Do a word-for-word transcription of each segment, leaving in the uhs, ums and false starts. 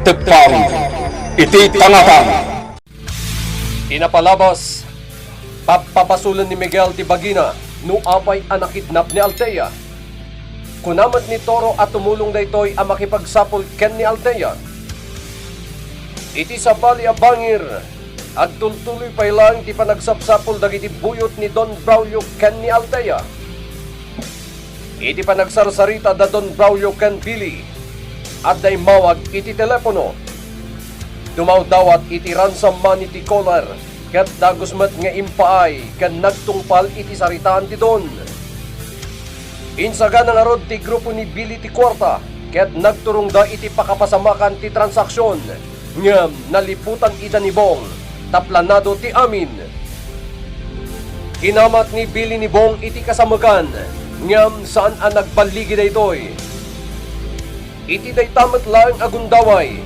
Teppang iti tangatang. Ti napalabas, pagpabasolen ni Miguel ti bagina no apay a nakidnap ni Althea. Kuna met ni Toro a tumulong daytoy a makipagsapul ken ni Althea. Iti sabali a bangir, agtultuloy pay laeng ti panagsapsapul dagiti buyot ni Don Braulio ken ni Althea. Iti panagsarsarita da Don Braulio ken Billy, adda immawag iti telepono. Dumawdawat iti ransom money ti caller, ket dagus met nga impaay ken nagtungpal iti saritaan ti Don. Insagana ngarud ti grupo ni Billy ti kuarta, ket nagturongda iti pakapasamakan ti transaksion. Ngem naliputan ida ni Bong, ta planado ti amin. Kinamat ni Billy ni Bong iti kasamekan, ngem saan a nagballigi daytoy. Iti dayta met laeng a gundaway,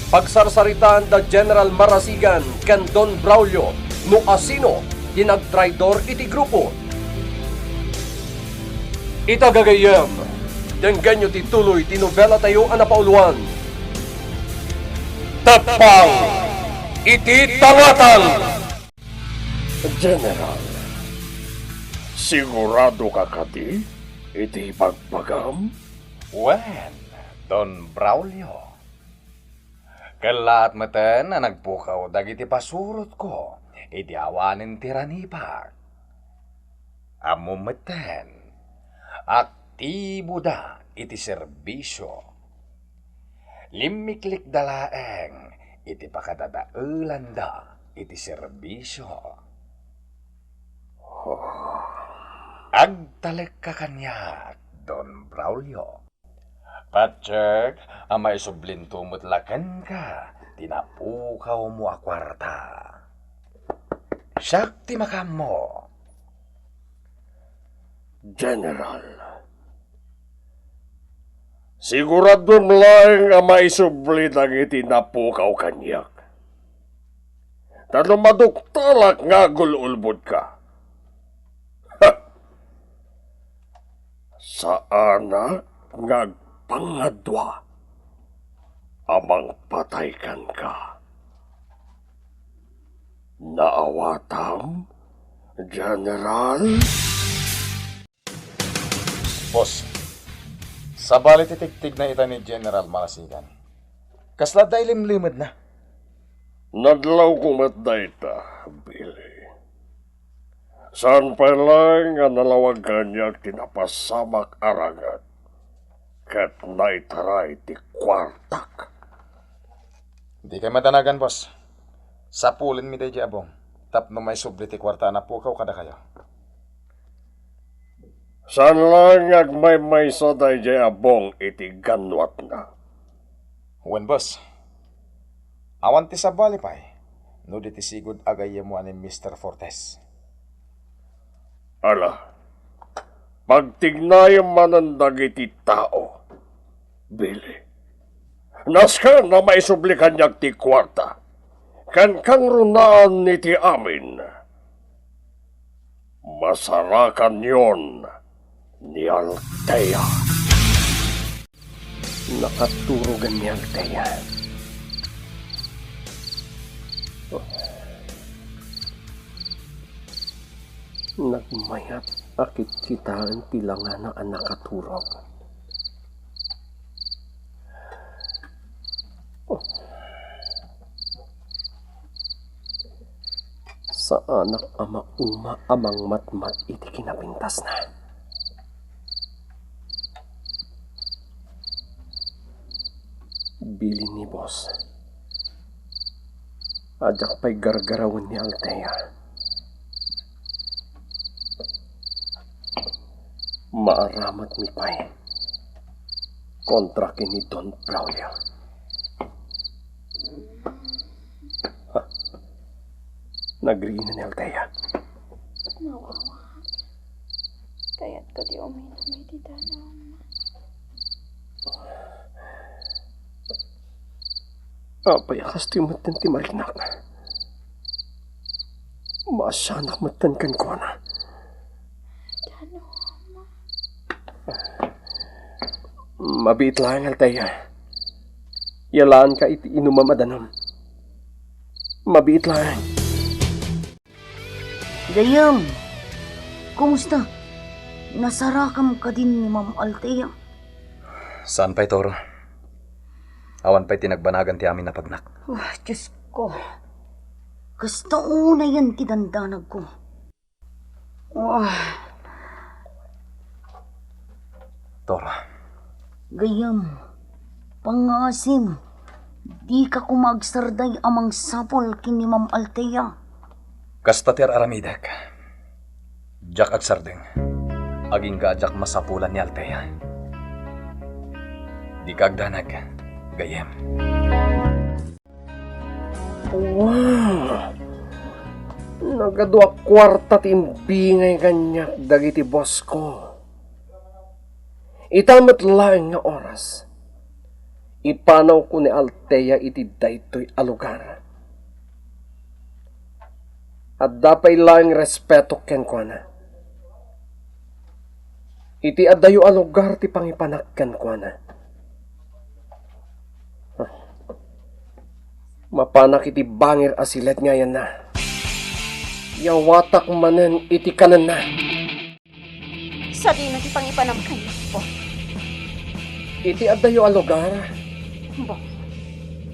pagsarsaritaan da General Marasigan ken Don Braulio no asino ti nagtraidor iti grupo. Ita gagayyem, denggenyo ti tuloy ti nobelatayo a napauluan. Teppang iti tangatang. General, sigurado ka kadi iti ibagbagam? Wen, Don Braulio. Kellaat meten a nagpukaw dagiti pasurotko idi awanen ti ranipag. Ammom meten, aktiboda iti serbisio. Limmiklikda laeng iti pakadadaelanda iti serbisio. Agtalekka kaniak, Don Braulio. Patiek a maisublinto met la kenka ti napukawmo a kuarta. Siak ti makaammo. General, siguraduem laeng a maisubli dagiti napukaw kaniak. Ta no maduktalak nga agul-ulbodka, ha! Saanak nga agpangadua a mangpatay kenka. Naawatam, General? Boss, sabali ti tigtigna ita ni General Marasigan. Kasla adda ilimlimedna. Nadlawko met dayta, Billy. Saan pay laeng nga nalawag kaniak ti napasamak a ragak ket naitaray ti kuartak. Dikay madanagan, boss. Sapulenmi daydiay a Bong tapno maisubli ti kuarta a napukaw kadakayo. Saan laeng nga agmaymaysa daydiay a Bong iti gannuatna. Wen, boss. Awan ti sabali pay no di ti sigud a gayyemmo a ni Mister Fortes. Ala, pagtignayem manen dagiti tao, Billy. Nasken a maisubli kaniak ti kuarta, ken kangrunaan iti amin. Masarakanyon ni Althea. Nakaturogen ni Althea. Nagmayat a kitkitaen ti langana a nakaturog. Saanak a mauma a mangmatmat iti kinapintasna. Bilin ni boss. Diak pay gargarawen ni Althea. Maaramatmi pay kontra ken ni Don Braulio. Ha? Nagriina ni Althea. Nawawak. Kayatko ti uminom iti danum. Apay a kastoy metten ti mariknak? Maasianak metten kenkuana. Danum. Mabiit laeng, Althea. Yalaanka iti inumam a danum. Mabiit laeng. Gayyem, kumusta? Nasarakam kadi ni Ma'am Althea? Saan pay, Toro. Awan pay ti nagbanagan ti amin a pagnak. Ah, Diyos ko. Kasta unayen ti dandanagko. Ah. Toro. Gayyem, pangngaasim, dika koma agsardeng a mangsapul ken ni Ma'am Althea. Kasta ti ar-aramidek. Diak agsardeng. Agingga a diak masapulan ni Althea. Dika agdanag, gayyem. Wow! Nagadu a kuarta ti imbingay kaniak dagiti boss ko. Ita met laeng nga oras, ipanawko ni Althea iti daytoy a lugar. Adda pay laeng respeto kenkuana. Iti adayo a lugar ti pangipanak kenkuana. Mapanak iti bangir a silet nga ayanna. Yawatak manen iti kanenna. Sadino ti pangipanam kaniak, Bong? Iti adayo a lugar? Bong,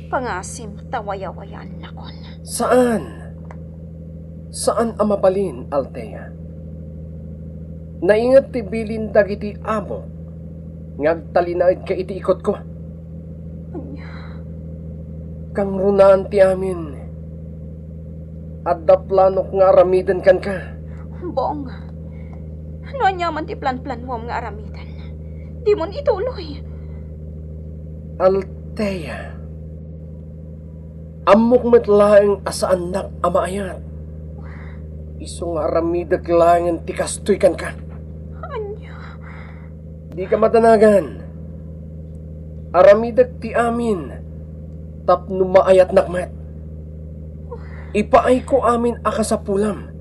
pangasim ta wayawayaannakon. Saan? Saan a mabalin, Althea. Nainget ti bilin dagiti amok nga agtalinaedka iti ikotko. Ania? Kangrunaan ti amin. Adda planok nga aramiden kenka. Bong, no ania man ti planplanuam nga aramiden, dimon ituloy. Althea, ammok met laeng a saannak a maayat. Isu nga aramidek laengen ti kastoy kenka. Ania? Dika madanagan. Aramidek ti amin tapno maayatnak met. Ipaayko amin a kasapulam.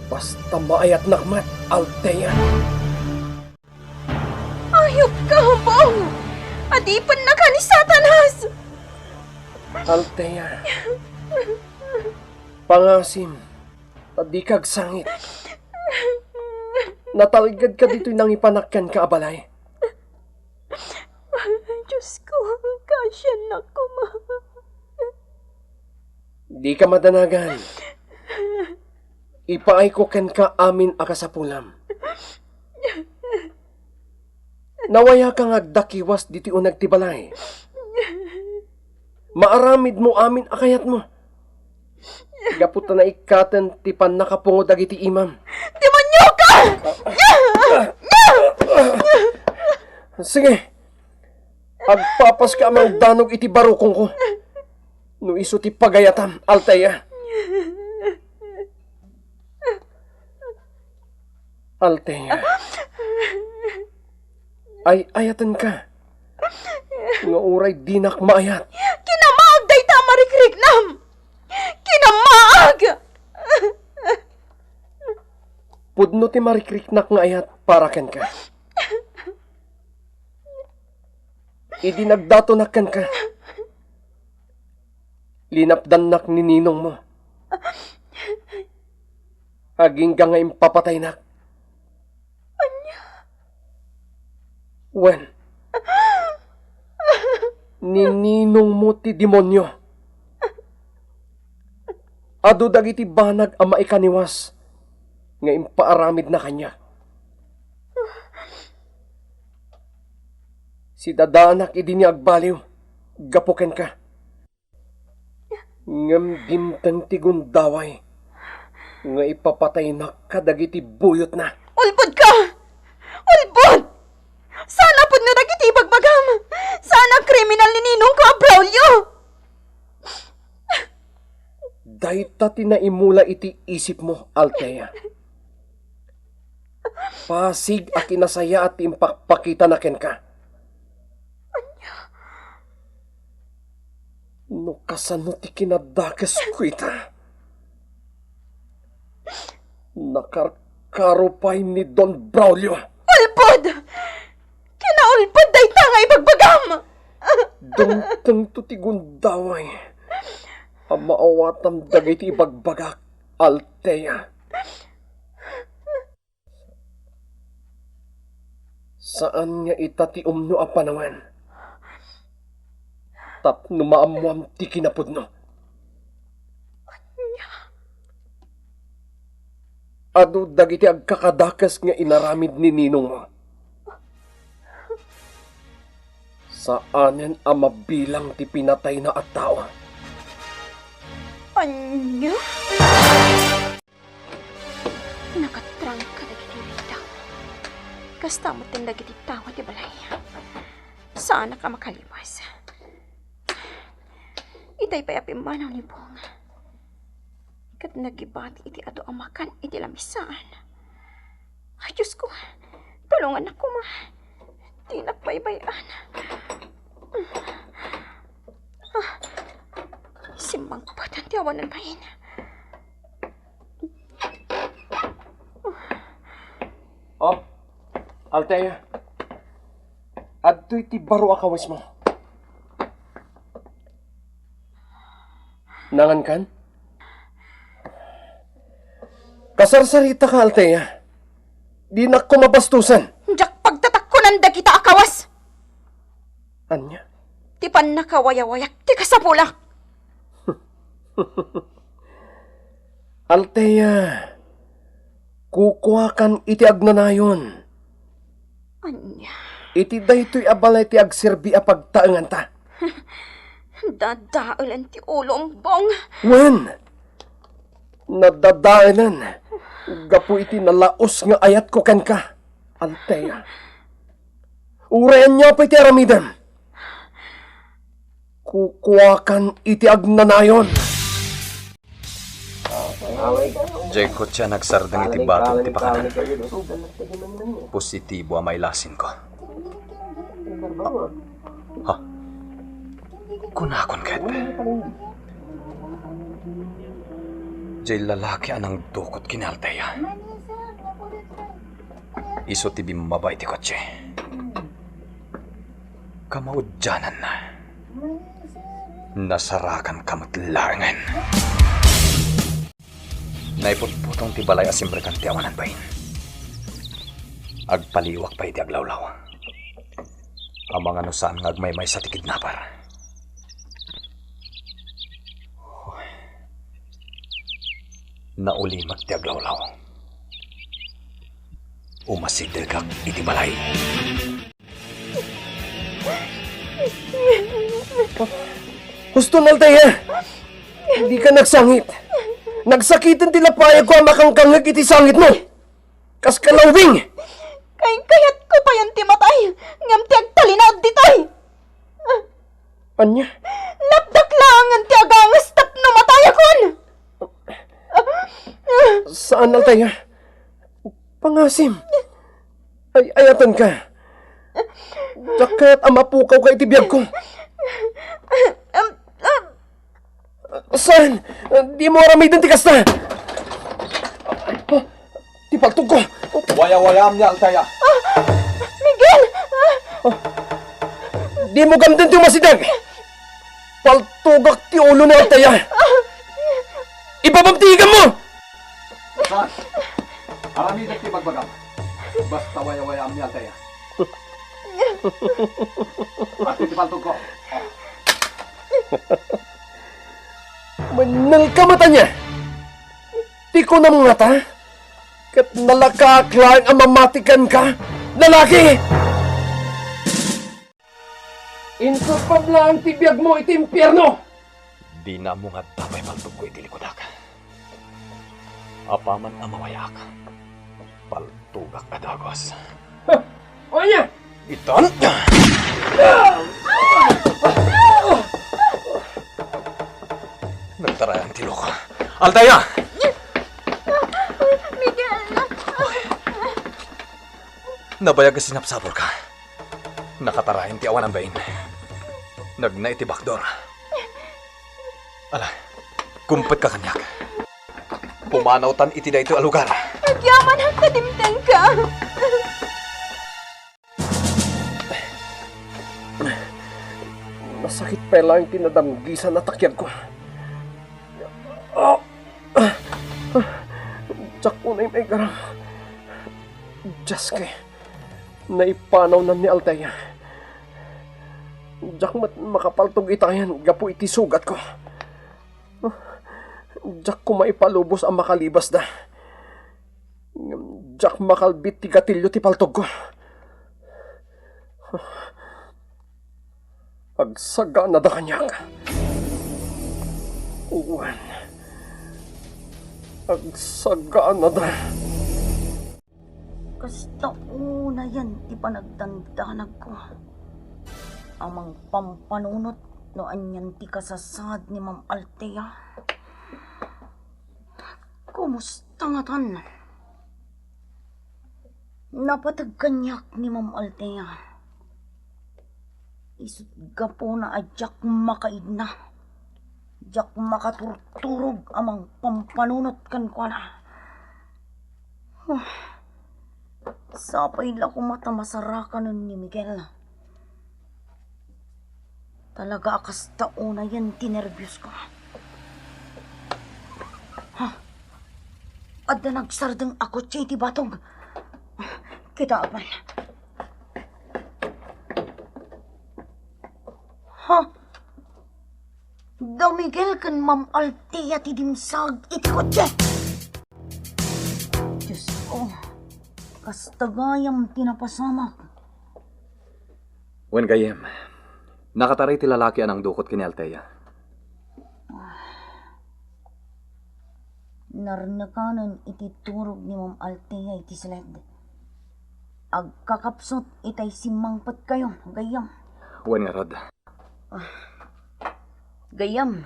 Basta maayatnak met, Althea. Ayupka, Bong! Adipennaka ni Satanas! Althea, pangasim, ta dika agsangit. Natalgedka ditoy nangipanak kenka a balay. Diosko, kaasiannak koma. Dika madanagan. Ipaayko kenka amin a kasapulam. Nawayaka nga agdakiwas ditoy uneg ti balay. Maaramidmo amin a kayatmo. Gapu ta naikkaten ti pannakapungo dagiti imam. Demonioka! Sige, agpapaska a mangdanog iti barukongko. No isu ti pagayatam, Althea. Althea. Ay-ayatenka. Nga uray dinak maayat. Kinamaag dayta a marikriknam! Kinamaag! Pudno ti marikriknak nga ayat para kenka. Idi nagdatonak kenka, linapdannak ni ninongmo. Agingga nga impapataynak. Ania? Wen, ni ninongmo ti demonio. Adu dagiti banag a maikaniwas nga impaaramidna kaniak. Sidadaanak idi ni agbaliw gapu kenka. Ngem dimteng ti gundaway nga ipapataynak kadagiti buyotna. Ulbodka! Ulbod! Saan a pudno dagiti ibagbagam! Saan a kriminal ni ninongko a Braulio! Dayta ti naimula iti isipmo, Althea. Pasig a kinasayaat ti impakpakitana kenka. No kasano ti kinadakesko ita? Nakarkaro pay ni Don Braulio. Ulbod! Kinaulbod dayta nga ibagbagam! Dumtengto ti gundaway a maawatam dagiti ibagbagak, Althea. Saan nga ita ti umno a panawen tapno maammoam ti kinapudno. Ania? Adu dagiti agkakadakes nga inaramid ni ninongmo. Saanen a mabilang ti pinatayna a tao. Ania? Nakatrangka dagiti ridaw. Kasta met dagiti tao ti balay. Saanak a makaliwas. Itay pay a pimmanaw ni Bong. Ket nagibati iti adu a makan iti lamisaan. Ay, Diosko, tulongannak koma. Dinak baybay-an. Ah, simmangpet ti awanan bain. Oh, Althea. Adtoy ti baro a kawismo. Nangankan? Kasarsaritaka, Althea. Dinak koma bastusen. Diak pagtatakkonan dagita a kawas. Ania? Ti pannakawayawayak ti kasapulak. Althea, kukuakan iti agnanayon. Ania? Iti daytoy a balay ti agserbi a pagtaenganta. Dadaelen ti ulom, Bong. Wen, nadadaelen gapu iti nalaus nga ayatko kenka, Althea. Uray ania pay ti aramidem, kukuakan iti agnanayon. Diay kotse a nagsardeng iti bato ti pakanan. Positibo a mailasinko. Ha? Kunakon ket, diay lalaki a nangdukot ken ni Althea. Isu ti bimmaba iti kotse. Kamaudiananna, nasarakanka met laengen. Naiputputong ti balay a simrekan ti awanan bain. Agpaliwak pay iti aglawlaw. Amangan no saan nga agmaymaysa ti kidnapper. Naulimek ti aglawlaw. Umasidegak iti balay. Husto, Althea! Dika nagsangit. Nagsakiten ti lapayagko a makangkangngeg iti sangitmo. Kas kalawbing! Kay-, kayatko payen ti matay, ngem ti agtalinaed ditoy. Ania? Lapdak laengen ti aganges tapno matayakon. Saan, Althea. Pangasim. Ay-ayatenka. Diak kayat a mapukawka iti biagko. Saan? Dimo aramiden ti kasta. Ti paltogko. Wayawayaam ni Althea. Ah, Miguel! Ah! Dimo gamden ti umasideg. Paltogak ti ulo ni Althea. Ibabam ti igammo! Saan? Aramidek ti bagbagam. Basta wayawayaam ni Althea. Adtoy ti paltogko. Mannelka met ania? Ti kunam ngata? Ket nalakaak laeng a mamati kenka, lalaki! Insurbam laeng ti biagmo iti impierno! Dina ammo nga adda pay paltogko iti likudak. Apaman a mawayaak, paltogak a dagus. Ania? Itan! Nagtarayan ti loko. Althea! Miguel! Nabayag a sinapsapulka. Nakatarayan ti awanan bain. Nagna iti bakdor. Ala, kumpetka kaniak. Pumanawtan iti daytoy a lugar. Agyaman, ta dimtengka. Sakit pay laeng ti nadamgisan a takiagko. Ah! Ah! Diak unay maigaram. Dios, naipanaw ni Althea. Diak met makapaltog itayen gapu iti sugatko. Diak koma ipalubos a makalibasda. Ngem diak makalbit ti gatilio ti paltogko. Agsaganada kaniak. Wen, agsaganada. Kasta unayen ti panagdandanagko a mangpampanunot no anian ti kasasaad ni Ma'am Althea. Kumusta ngatan? Napateg kaniak ni Ma'am Althea. Isut' gapuna a diak makaidna, diak makaturturog a mangpampanunot kenkuana. Huh. Sapay la koma ta masarakanen ni Miguel. Talaga a kasta unayen ti nerbios ko. Ha? Adda nagsardeng a kotse iti batog. Kita apan. Ha? Da Miguel ken Ma'am Althea ti dimsag iti kotse. Diyos ko, kasta gayam ti napasamak. Wen gayyem, nakataray ti lalaki a nangdukot ken ni Althea. Narnekanen iti turog ni Ma'am Althea iti sled. Agkakapsut itay simmangpetkayo, gayyem. Wen ngarud. Ah. Gayyem,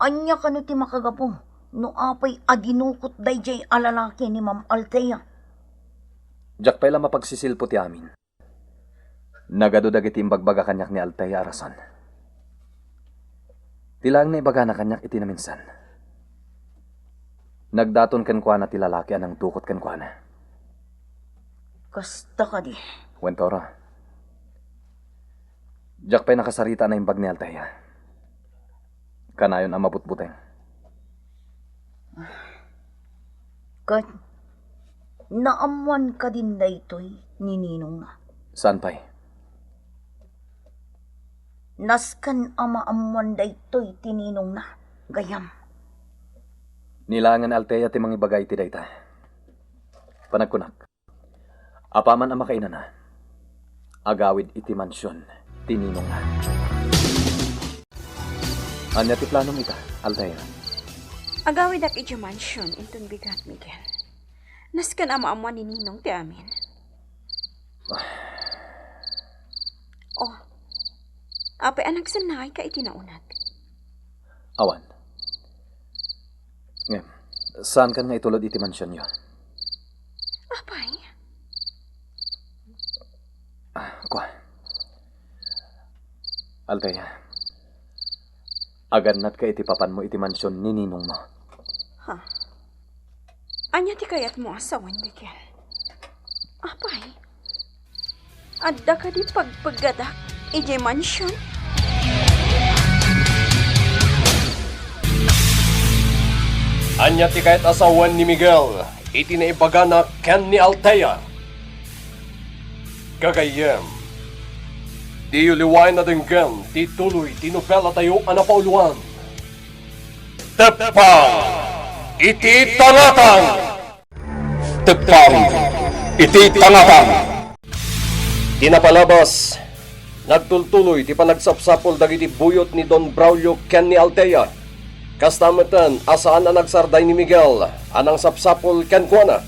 ania kano ti makagapu no apay a dinukot daydiay a lalaki ni Ma'am Althea? Diak pay la mapagsisilpo ti amin. Nagadu dagiti imbagbaga kaniak ni Althea a rason. Ti laeng naibagana kaniak iti naminsan. Nagdaton kenkuana ti lalaki a nangdukot kenkuana. Kasta kadi? Wen, Tora. Diak pay nakasarita a naimbag ni Althea. Kanayon a mabutbuteng. Ket naammoan kadin daytoy ni ninongna? Saan pay? Nasken a maammoan daytoy ti ninongna, gayyem. Ni laengen Althea ti mangibaga iti dayta. Panagkunak. Apaman a makainana, agawid iti mansion ti ninongna. Ania ti planom ita, Althea? Agawidak idiay mansion inton bigat, Miguel. Nasken a maammoan ni ninong ti amin. Ah. Oh, apay a nagsennayka iti naunat? Awan. Ngem, saankan nga itulod iti mansionyo. Apay? Ah, kua. Althea, agannatka iti papanmo iti mansion ni ninongmo. Ha? Ania ti kayatmo a sawen, Miguel? Apay? Adda kadi pagpeggadak idiay mansion? Ania ti kayat a sawen ni Miguel iti naibagana ken ni Althea? Gagayyem, diyo liwaen a denggen ti tuloy ti nobelatayo a napauloan. Teppang iti Tangatang! Teppang iti Tangatang! Ti napalabas, nagtultuloy ti panagsapsapul dagiti buyot ni Don Braulio ken ni Althea. Kasta metten a saan a nagsarday ni Miguel a nangsapsapul kenkuana.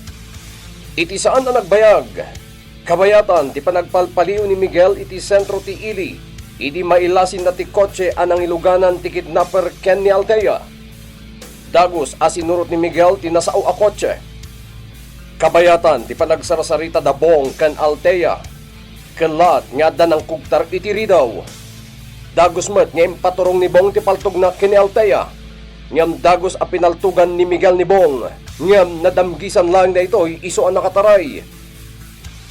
Iti saan a nagbayag, kabayatan ti panagpalpaliw ni Miguel iti sentro ti ili idi mailasinna ti kotse a nangiluganan ti kidnapper ken ni Althea. Dagus a sinurot ni Miguel ti nasao a kotse. Kabayatan ti panagsarsarita da Bong ken Althea. Kellaat nga adda nangkugtar iti ridaw. Dagus met nga impaturong ni Bong ti paltogna ken ni Althea. Ngem dagus a pinaltogan ni Miguel ni Bong, ngem nadamgisan laeng daytoy isu a nakataray.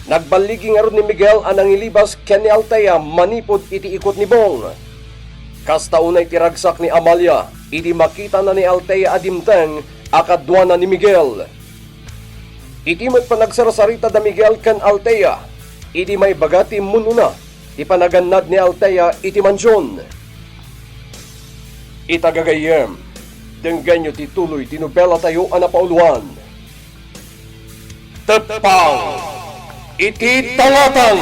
Nagballigi ngarud ni Miguel a nangilibas ken ni Althea manipud iti ikut ni Bong. Kasta unay ti ragsak ni Amalia idi makitana ni Althea a dimteng a kaduana ni Miguel. Iti met panagsarsarita da Miguel ken Althea, idi maibaga ti immunona ti panagannad ni Althea iti mansion. Ita gagayyem, denggenyo ti tuloy ti nobelatayo a napauluan. Teppang iti Tangatang!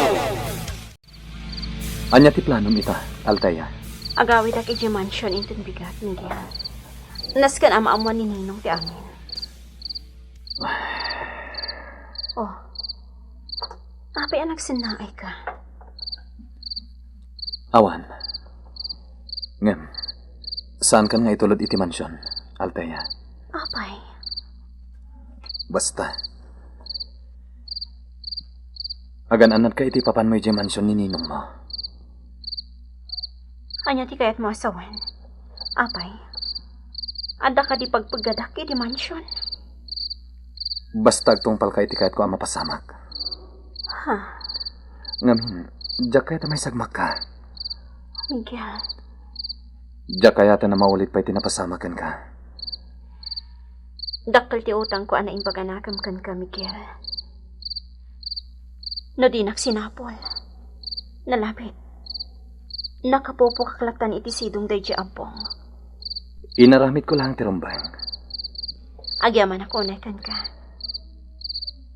Ania ti planom ita, Althea? Agawidak idiay mansion inton bigat, Miguel. Nasken a maammuan ni Ninong ti amin. Oh. Apay a nagsennaayka? Awan. Ngem, saankan nga itulod iti mansion, Althea. Apay? Basta. Agan-annadka iti ipapanmo idiay mansion ni ninongmo. Ania ti kayatmo a sawen? Apay, adda kadi pagpeggadak iti mansion? Basta agtungpalka iti kayatko a mapasamak. Ha? Ngamin, diak kayat a maisagmakka. Miguel. Diak kayaten a maulit pay ti napasamak kenka. Dakkel ti utangko a naimbag a nakem kenka, Miguel. No dinak sinapul, nalabit, nakapupokak lattan iti sidong daydi abbong. Inaramidko laeng ti rumbeng. Agyamanak unay kenka.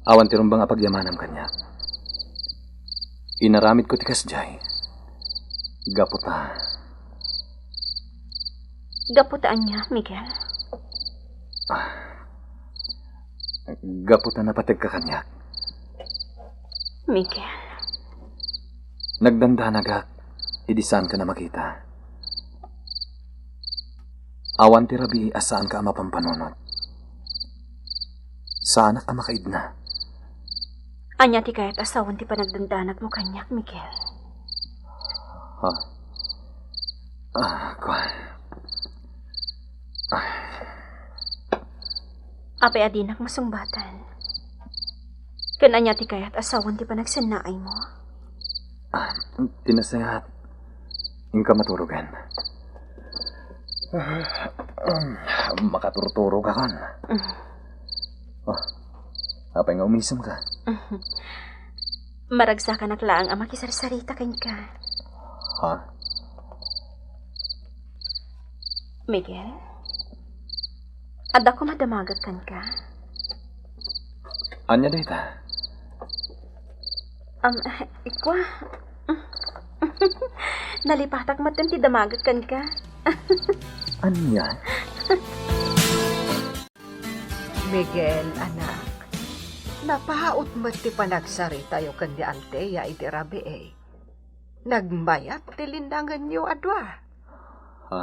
Awan ti rumbeng a pagyamanam kaniak. Inaramidko ti kasdiay. Gapu ta. Gapu ta ania, Miguel? Ah. Gapu ta napategka kaniak. Miguel. Nagdandanagak idi saanka a makita. Awan ti rabii a saanka a mapampanunot. Saanak a makaidna. Ania ti kayat a sawen ti panagdandanagmo kaniak, Miguel? Ha? Ah, kuan. Ah. Apay a dinak masungbatan? Ken ania ti kayat a sawen ti panagsennaaymo? Ah, ti nasayaat, inka maturogen. Makaturturogakon. Mm. Oh, apay nga umisemka? Maragsakanak laeng a makisarsarita kenka. Ha? Miguel? Adda koma damagek kenka? Ania dayta? Am, ikua. Nalipatak metten ti damagek kenka. Ania? Miguel, anak, napaut met ti panagsaritayo ken ni Althea iti rabii. Nagmayat ti linnangenyo a dua. Ha?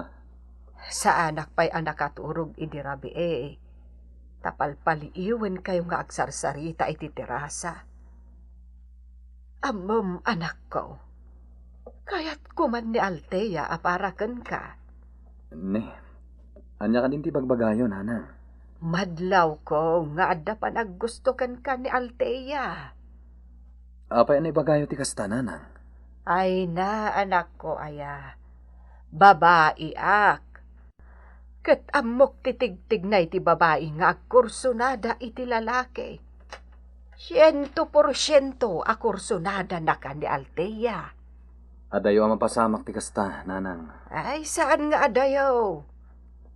Saanak pay a nakaturog idi rabii. Ta palpaliiwenkayo nga agsarsarita iti terasa. Ammom, anakko, kayatko man ni Althea a para kenka. Ne, ania kadin ti bagbagayo, nanang? Madlawko nga adda panaggusto kenka ni Althea. Apay a naibagayo ti kasta, nanang? Ay na, anakko aya. Babaiak. Ket ammok ti tigtignay ti babai nga agkursunada iti lalaki. Siento porsiento a kursunadana ken ni Althea. Adayo a mapasamak ti kasta, nanang. Ay, saan nga adayo.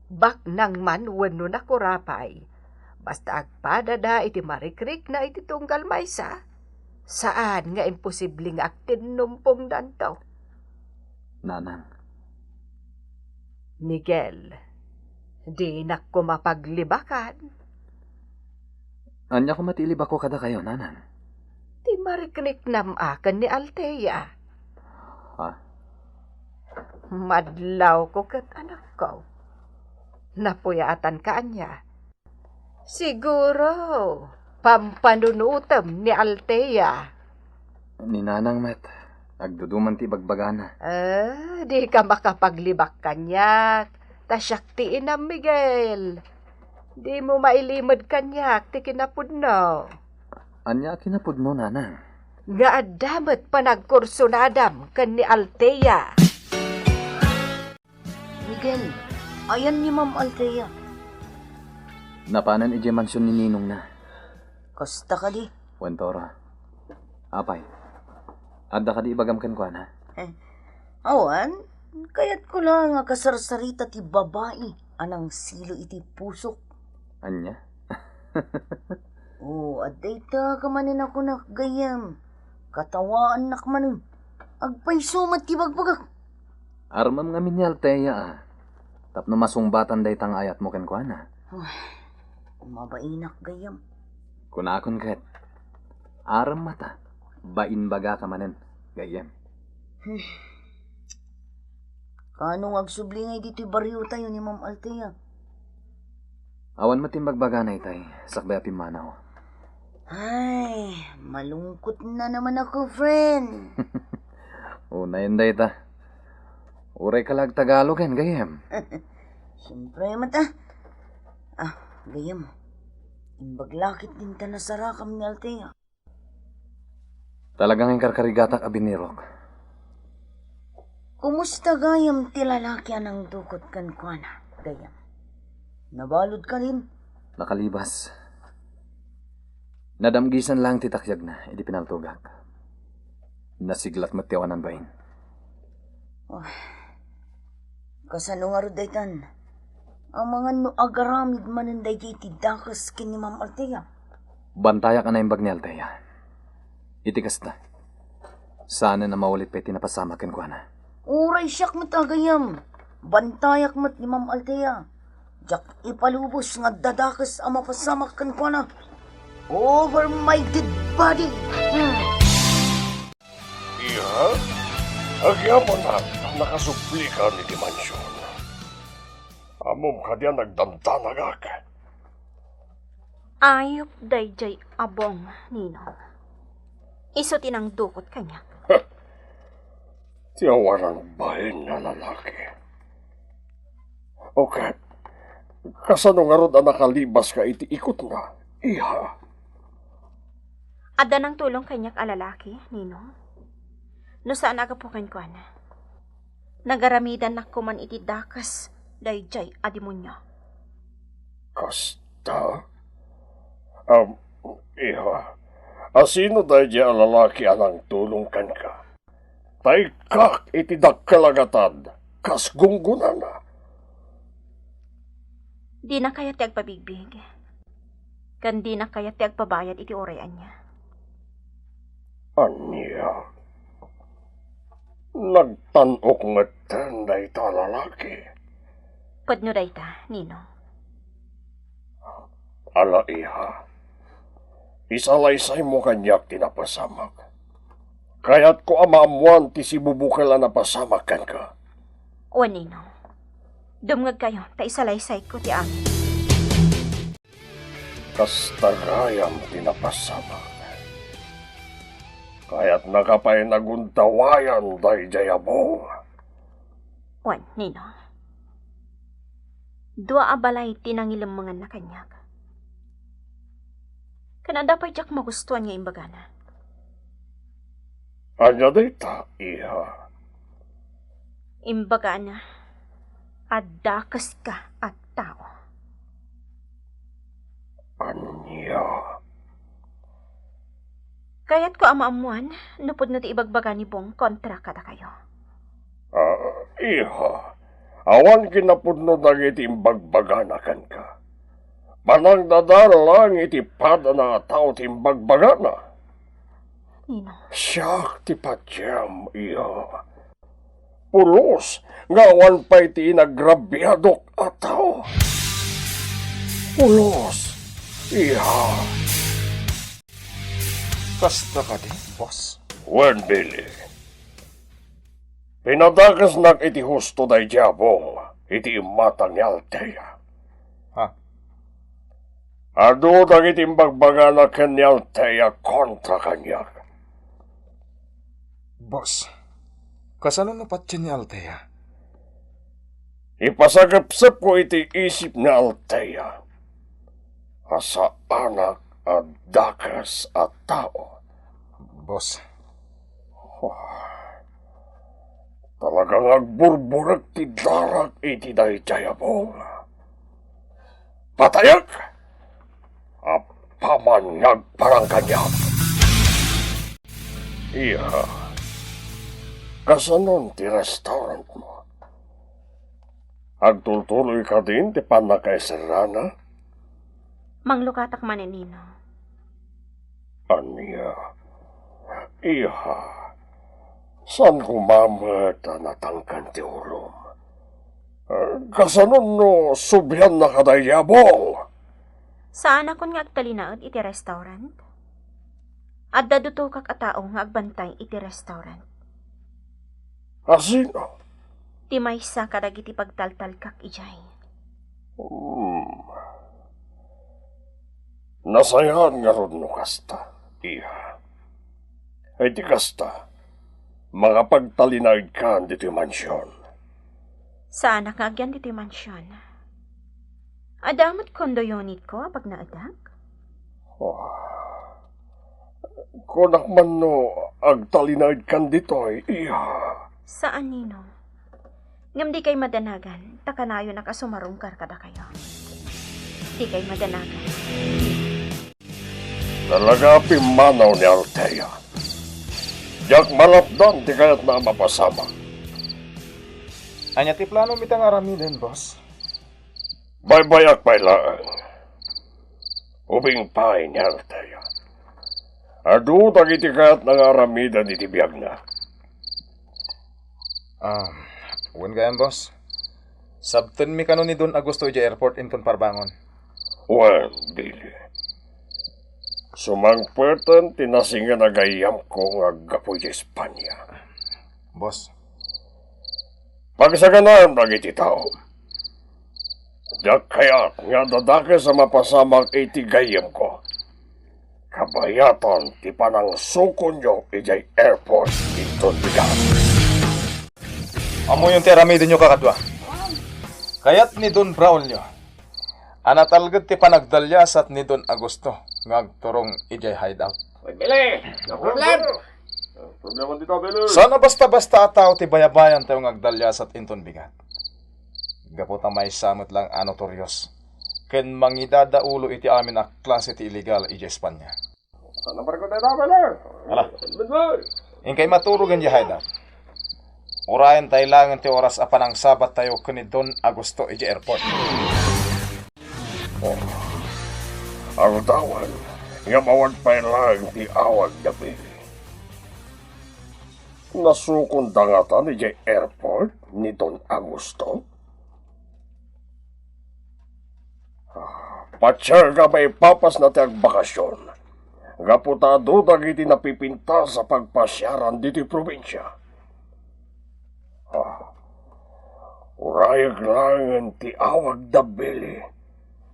Baknang man wenno nakurapay. Basta agpadada iti marikrikna iti tunggal maysa, saan nga imposible nga agtinnumpongdanto. Nanang. Miguel, dinak koma paglibakan. Ania koma ti ilibakko kadakayo, nanang? Ti mariknam a ken ni Althea. Ha? Madlawko ket, anakko. Napuyatanka ania? Siguro, pampanunotem ni Althea. Ni nanang met, agduduman ti ibagbagana. Eh, dika makapaglibak kaniak. Ta siak ti inam, Miguel. Dimo mailimed kaniak ti kinapudno. Ania a kinapudno, nanang? Nga adda met panagkursunadam ken ni Althea. Ken, ayan ni Ma'am Althea. Napanen idiay mansion ni ninongna. Kasta kadi? Wen, Tora. Apay, adda kadi ibagam kenkuana? Eh, awan, kayatko la nga kasarsarita ti babai a nangsilo iti pusok. Ania? O, adda ita ka manen a kunak, gayyem. Katawaannak manen. Agpayso met ti bagbagak. Armem ngamin ni Althea a tapno masungbatan dayta nga ayatmo kenkuana. Uy, mabainak, gayyem. Kunakon ket, arem mata, baimbagaka manen, gayyem. Hmm. Kaano nga agsubli nga ditoy bariotayo ni Ma'am Althea? Awan met imbagbagana itay, sakbay a pimmanaw. Ay, malungkot na naman ako, friend. Unayen dayta. Uray ka la agtagalogen, gayyem. Siyempre, mata. Ah, gayyem. Imbag lakit din ta nasarakam ni Althea. Talaga nga inkarkarigatak a binirok. Kumusta gayam ti lalaki a nangdukot kenkuana, gayam? Nabalud ka din? Nakalibas. Nadamgisan lang ti takyagna idi pinaltogak. Nasiglat met ti awanan bain. Oh. Kasano ngarud daytan? Amangan no agaramid manen daydiay iti dakes ken ni Ma'am Althea. Bantayak a naimbag ni Althea. Iti kasta, saanen a maulit pay ti napasamak kenkuana. Uray siak met a gayam. Bantayak met ni Ma'am Althea. Diak ipalubos nga adda dakes a mapasamak kenkuana. Over my dead body. Hmm. Iha, agyamanak a nakasublika iti mansion. Ammom kadi a nagdandanagak? Ayup daydiay a Bong, Ninong. Isu ti nangdukot kaniak. Ti awanan bain nga lalaki. O ket, kasano ngarud a nakalibaska iti ikutna, iha? Adda nangtulong kaniak a lalaki, Ninong. No saan a gapu kenkuana, nagaramidannak koman iti dakes daydiay a demonio. Kasta? Am, iha, a sino daydiay a lalaki a nangtulong kenka? Ta ikkak iti dakkel a gatad kas gunggonana. Dina kayat ti agpabigbig, ken dina kayat ti agpabayad iti uray ania. Ania? Nagtan-ok metten dayta a lalaki? Pudno dayta, Ninong. Ala, iha. Isalaysaymo kaniak ti napasamak. Kayatko a maammoan ti sibubukel a napasamak kenka. Wen, Ninong. Dumngegkayo, ta isalaysayko ti amin. Kasta gayam ti napasamak. Kayatnaka pay a gundawayan daydiay a Bong? Wen, Ninong. Dua a balay ti nangilemmenganna kaniak. Ken adda pay diak magustuan nga imbagana. Ania dayta, iha? Imbagana a dakeska a tao. Ania? Kayatko a maammoan no pudno ti ibagbaga ni Bong kontra kadakayo. Ah, iha, awan kinapudno dagiti imbagbagana kenka. Panangdadal lang iti padana a tao ti imbagbagana. Ninong. Siak ti patiem, iha. Pulos nga awan pay ti inagrabiadok a tao. Pulos, iha. Kasta kadi, boss? Wen, Billy. Pinadakesnak iti husto daydiay a Bong iti imatang ni Althea. Ha? Adu dagiti imbagbagana ken ni Althea kontra kaniak. Boss, kasano no patien ni Althea? Ipasagepsepko iti isip ni Althea a saanak a dakes a tao. Boss. Talaga nga agburburek ti darak iti daydiay a bung. Patayek! Apaman nga agparang kaniak. Iha, kasanon ti restaurantmo? Agtultuloy kadin ti pannakaiserrana? Manglukatak manen, Nino. Ania? Iha, saan koma met a natangken ti ulom? Kasanon no sublianna kadaydiay a bung? Saanakon nga agtalinaed iti restaurant. Adda dutokak a tao nga agbantay iti restaurant. A sino? Ti maysa kadagiti pagtaltalkak idiay. Hmm. Nasayaat ngarud no kasta, iha. Iti kasta, makapagtalinaedkan ditoy mansion. Saanak nga agyan ditoy mansion. Adda met condo unitko a pagnaedak? Oh. Kunak man no agtalinaedkan ditoy, iha. Saan, Nino. Ngem dikay madanagan, ta kanayonak a sumarungkar kadakayo. Dikay madanagan. Talaga a pimmanaw ni Althea. Diak malapdan ti kayatna a mapasamak. Ania ti planom ita nga aramiden, boss? Baybay-ak pay laeng. Ubing pay ni Althea. Adu dagiti kayatna nga aramiden iti biagna. Ah, wen gayam, boss. Sabtenmi kano ni Don Augusto idiay airport inton parbangon. Wen, Billy. Sumangpeten ti nasingen a gayyemko nga aggapu idiay Espania. Boss. Pagsaganaem dagiti tao. Diak kayat nga adda dakes a mapasamak iti gayyemko. Kabayatan ti panangsukonyo idiay airport inton bigat. Ammoyon ti aramidenyo, kakadua. Kayat ni Don Braulio a natalged ti panagdaliasat ni Don Augusto nga agturong idiay hideout. Oy, Billy! No problem! Problema dita, Billy! Saan a basta-basta a tao ti bayabayan tayo nga agdaliasat inton bigat. Gapu ta maysa met lang a notorious ken mangidadaulo iti amin a klase ti illegal idiay Espanya. Saan a barko tayo, Billy? Ala. Billy! Inkay maturogen idiay hideout. Urayen tayo laengen ti oras a panangsabat tayo ken ni Don Augusto idiay airport. Oh, ardawen, ngem awan pay laeng ti awag da Billy. Nasukonda ngata idiay airport ni Don Augusto? Ah, patiarga maipapasna ti agbakasyon. Gapu ta adu dagiti napipintas a pagpasiaran ditoy probinsia. Ah, urayek laengen ti awag da Billy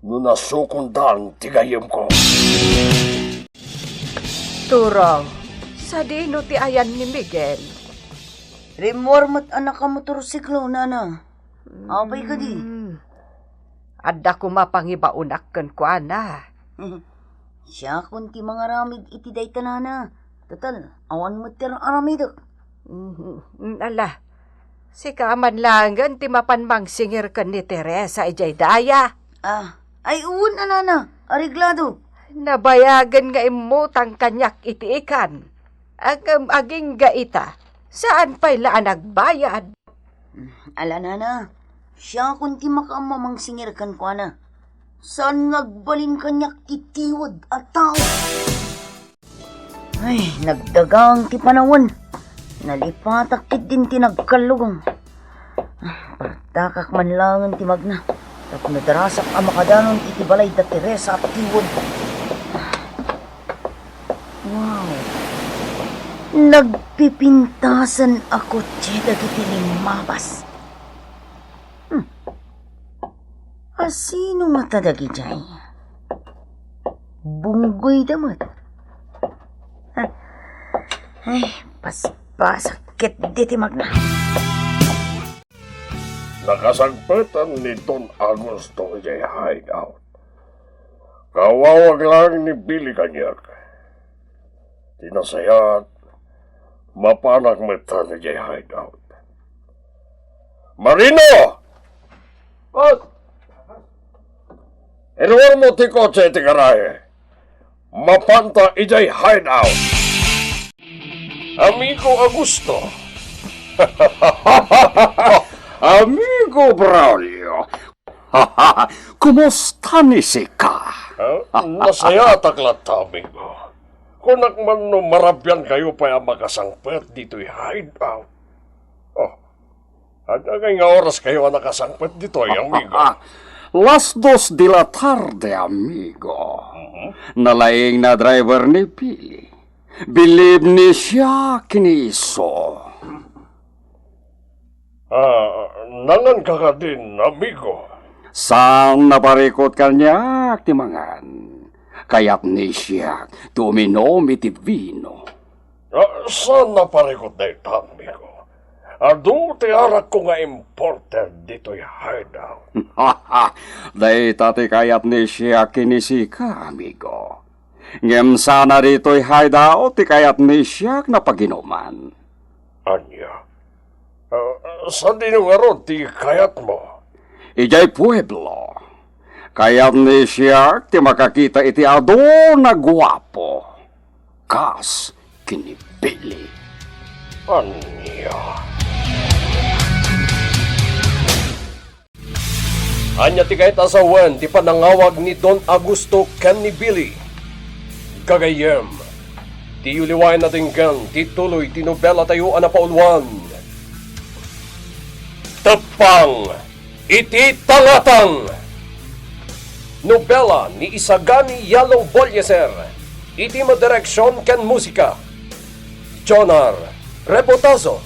no nasukondan ti gayyemko. Turong, sadino ti ayan ni Miguel? Rimmuar met a nakamotorsiklo, nana. Apay kadi? Hmm. Adda koma pangibaonak kenkuana. Siakon ti mangaramid iti dayta, nana. Total, awan met ti ar-aramidek. Mhm. Ala, sika man laengen ti mapan mangsingir ken ni Teresa idiay daya. Ah, ay, wen a, nana, areglado. Nabayagen nga immutang kaniak iti ikan. Ngem agingga ita, saan pay la a nagbayad. Ala, nana, siakon ti makaammo a mangsingir kenkuana. Saan nga agbalin kaniak ti tiwed a tao. Ay, nagdagang ti panawen. Nalipatak ketdin ti nagkallugang. Partakak man laengen ti magna tapno darasak a makadanon iti balay da Teresa a tiwed. Wow! Nagpipintasan a kotse dagiti limmabas. Hmm. Asino ngata dagidiay? Bunggoyda met. Ay, paspasak ketdi ti magna. Nakasagpeten ni Don Augusto idiay hideout. Kawawag laeng ni Billy kaniak. Ti nasayaat, mapanak metten idiay hideout. Marino! Boss! Iruarmo ti kotse iti garahe. Mapanta idiay hideout. Amigo Augusto. Amigo Braulio. Kumusta ni sika? Ah, nasayatak latta, amigo. Kunak man no marabian kayo pay a makasangpet ditoy hideout. Oh, ania ngay nga oras kayo a nakasangpet ditoy, amigo? Las dos de la tarde, amigo. Mhm. Nalaing na driver ni Billy. Bilib ni siak ken ni isu. Ah, nangan ka kadin, amigo? Saan naparikut kaniak ti mangan. Kayat ni siak ti uminom iti vino. Ah, saan naparikut dayta, amigo? Adu ti arakko nga imported ditoy hideout. Dayta ti kayat ni siak ken ni sika, amigo. Ngem saan a ditoy hideout ti kayat ni siak nga paginuman. Ania? Ah, sadino ngarud ti kayatmo? Idiay pueblo. Kayat ni siak ti makakita iti adu nga guapo. Kas ken ni Billy. Ania? Ania ti kayat a sawen ti panangawag ni Don Augusto ken ni Billy? Gagayyem, diyo liwayan a denggen ti tuloy ti nobelatayo a napauluan, Teppang iti Tangatang. Nobela ni Isagani Yalo Bolieser, iti madireksion ken musika, Jonar Rebotazo.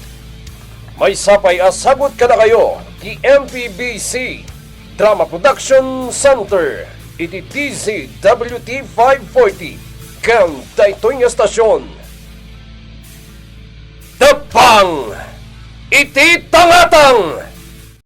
Maysa pay a sagut kadakayo ti M P B C Drama Production Center iti D Z W T five forty ken daytoy nga estasion, Teppang iti Tangatang.